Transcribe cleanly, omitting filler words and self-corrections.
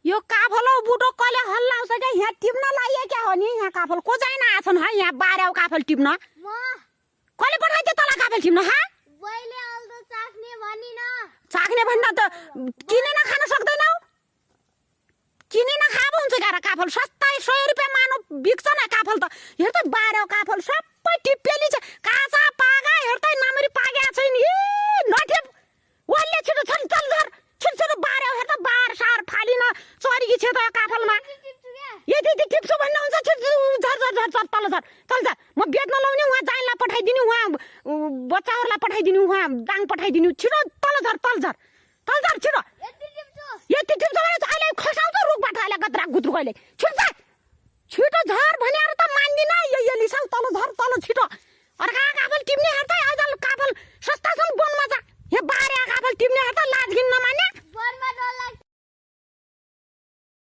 यो काफल बुटो कले हल्लाउँछ क्या यहाँ टिप्न लाइए क्या हो नि यहाँ काफल को चाहिँ नआछन् है यहाँ बाह्रौ काफल टिप्न कसले पठाइदियो तँलाई काफल टिप्न हा चाख्ने भन्दा त किनेर खान सक्दैनौ किनेर खाएको हुन्छ गाह्रो काफल सस्ता 100 रुपियाँ मानो बिक्छ न काफल त हेर त बाह्रौ काफल सबै टिप्पेली छ काँचा पागा हेर त नमरी पागेको छैन नठेप वल्ले छिटो चल चल झर छिटो छिटो बाह्रौ हेर त बार सार फालिन चरीकी छ त काफलमा यदि टिप्छु भन्ने हुन्छ छिटो झर झर झर झर तल झर चल झर म बेच्न लाउने उहाँ जाइलाई पठाइदिनु उहाँ बच्चाहरूलाई पठाइदिनु उहाँ दाङ पठाइदिनु छिटो तल झर छिटो यति टिप्छ भने अहिले खसाउँछ रुखबाट अहिले गत्रा गुत्रु कहिले छिटो झर भनेर त मान्दिन यो लिसाउ तल झर तल छिटो अर्का काफल टिप्ने हेर त